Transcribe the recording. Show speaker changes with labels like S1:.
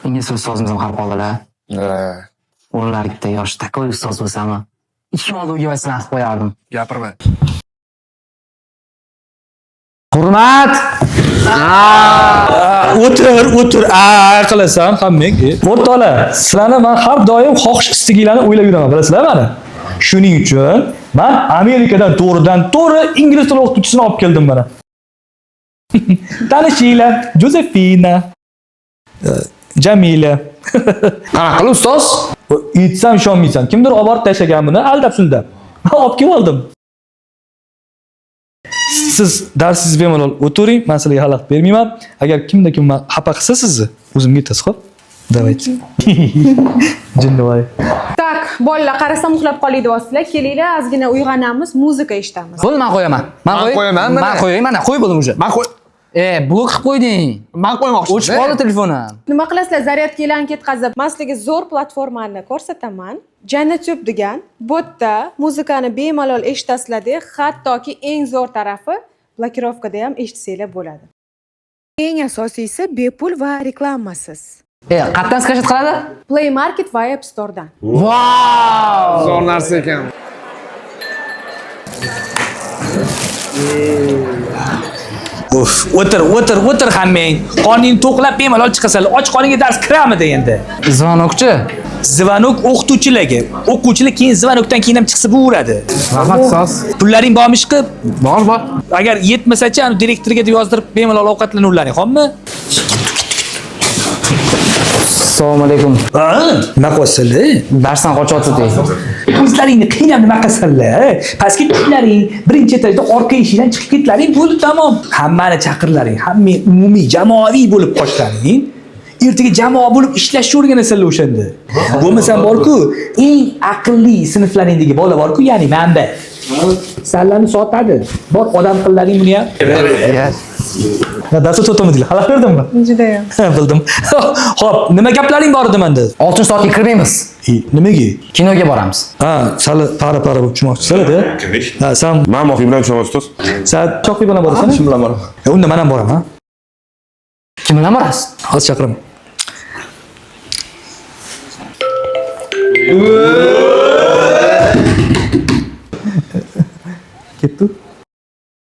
S1: Ingliz ustozimiz ham qarab qoldilar. O'rinlarida yosh такой ustoz bo'lsami, ikki oldi uyga qilib qo'yardim.
S2: Gapirma.
S1: Hurmat!
S3: O'tir, o'tir, a qilasan hammang. O'rtoqlar, sizlarni man har doim xohish istaginglarni o'ylab yuraman, bilasizlar mani. Shuning uchun man Amerikadan to'g'ridan to'g'ri ingliz tili o'qituvchisini olib keldim mana. Tanishinglar, Jozefina, Jamila.
S2: Qanaqa qilib ustoz?
S3: Aytsam ishonmaysan. Kimdir olib borib tashlagan buni, aldab suldab. Man olib kelib oldim. Siz darsingiz bemalol o'tiring, men sizlarga xalaqit bermayman. Agar kimda kim xafa qilsa sizni, o'zimga aytasiz, xo'p? Давайте. Jinnivoy.
S4: Так, bolalar qarasam uxlab qolay deyapsizlar. Kelinglar, ozgina uyg'onamiz, muzika eshitamiz.
S1: Bo'ldi, men qo'yaman. Men
S2: Man qo'yaman, mana.
S1: Men qo'yay, mana qo'yib bo'ldim уже.
S2: Man qo'y
S1: Blok qilib qo'yding.
S2: Man qo'ymoqchi.
S1: O'chib qoldi telefonim.
S4: Nima qilasizlar? Zaryadkalarni ketkazib, men sizlarga zo'r platformani ko'rsataman. Jannatube degan botda muzikani bemalol eshitasizlar-da, hattoki eng zo'r tarafi blokirovkada ham eshitsanglar bo'ladi. Eng asosiysi bepul va reklamasiz.
S1: Qayerdan скачать qiladi?
S4: Play Market va App Store'dan.
S1: Vau!
S2: Zo'r narsa ekan.
S3: Uf, o'tir, o'tir, o'tir hammang. Qorningni to'qlab bemalol chiqasanlar. Och qorningga dars kiramidi endi?
S1: Zvonokchi.
S3: Zvanok o'qituvchilarga. O'quvchilar keyin zvanokdan keyin ham chiqsa bo'laveradi.
S2: Rahmat ustoz.
S3: Pullaring bormi ishqib?
S2: Bor, bor.
S3: Agar yetmasachi, ani direktorga deb yozdirib bemalol ovqatlanuvlaring, xo'pmi?
S1: Assalomu alaykum.
S3: Ha, nima qilyapsizlar?
S1: Darsdan qochyapti.
S3: O'zlaringni qiynab nima qilasanlar? Pastga tushlaring, birinchi etajda orqa eshikdan chiqib ketlaring, bo'ldi tamom. Hammani chaqirlaring, hamma umumiy jamoaviy bo'lib qochlaring. Ertaga jamoa bo'lib ishlashni o'rganasanlar o'shanda. Bo'lmasam bor-ku, eng aqlli sinflaringdagi bola bor-ku, ya'ni manda. Sanlarni sotadi. Bor odam qillaring buni ham. Darsda to'xtamadilar. Xalaq berdimmi?
S4: Judayam.
S3: Bildim. Xo'p, nima gaplaring bor edi menda?
S1: 6-soatga kirmaymiz.
S3: Nimaga?
S1: Kinoga boramiz.
S3: Ha, sal para-para bo'lib tushmoqchisizlar-da. Ha, sen
S5: Man Mohiy bilan tushaman ustoz.
S3: sen Choqi bilan borasan?
S5: Kim bilan boraman?
S3: Unda men ham boraman, ha.
S1: Kim bilan borasiz?
S3: Hozir chaqiraman. Ketdi.